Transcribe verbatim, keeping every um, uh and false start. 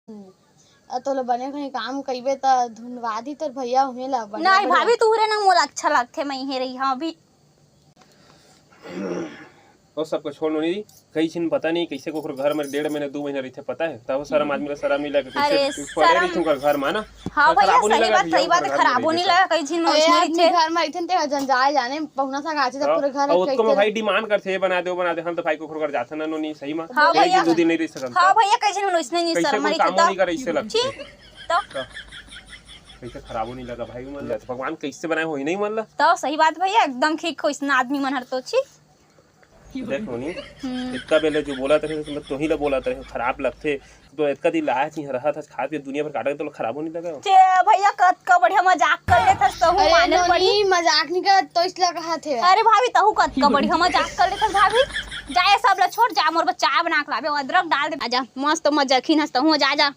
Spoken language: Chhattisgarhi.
अ, तोला बने कहीं काम कइबे त धुनवा दी तोर भैया उहें ला, बढ़िया, नहीं बढ़िया। भाभी, तुहरे ना मोला अच्छा लगथे, मैं इहें रही हूँ अभी। ओ सबको छोड़ नोनी, कई झिन पता नहीं कैसे कोखरो घर में डेढ़ महीना, दू महीना रहिथे, पता है? तब शरम आदमी ला शरम नहीं लगे, कैसे अरे, पड़े शरम। रहिथे ओकर घर में ना। हाँ तो भैया, खराबो नहीं सही लगा बात, भैया, सही बात ओकर है, घर में खराबो नहीं रहिथे। लगा, कई झिन अरे, वइसने आदमी रहिथे। घर में रहिथे न, ते जन जाए जाने, पहुना संग आथे, जब हाँ, पूरे घर और उसको कैसे में भाई डिमांड करथे, "ये बना दे, वो बना दे", हम तो भाई कोखरो घर जाथन ना नोनी, सही में। हाँ एक भैया। दिन, दू दिन नहीं रह सकन हाँ तो। भैया, कई झिन वइसने नहीं कैसे शर्मा कोई रहिथे काम तो। नहीं करे, इससे लगथे। छी, तो। तो। कैसे खराबो नहीं लगा भाई, मन ला तो भगवान कैसे बनाए होही नहीं मन ला। तो सही बात भैया, एकदम ठीक हो इसने आदमी मन हर तो छी। देख नोनी, हम्म। इतना बेले जो बोलत रहे, तो मैं तोही ला बोलत रहे, खराब लगथे। तो इतना दिन लाया छी, रहत हस, खात के दुनिया भर काटत, तो खराबो नहीं लगा। चे भैया, कतका बढ़िया मजाक कर लेत हस, तहूँ अरे माने नोनी, पड़ी। मजाक नहीं करत, तो इसलिए कहा थे। अरे भाभी, तहूँ कतका बढ़िया मजाक कर लेत हस भाभी। जा, ये सब ला छोड़, जा मोर बर चाय बना के लाबे, अदरक डाल दे। आजा, मस्त मजाकिन हस तहूँ, जा, जा।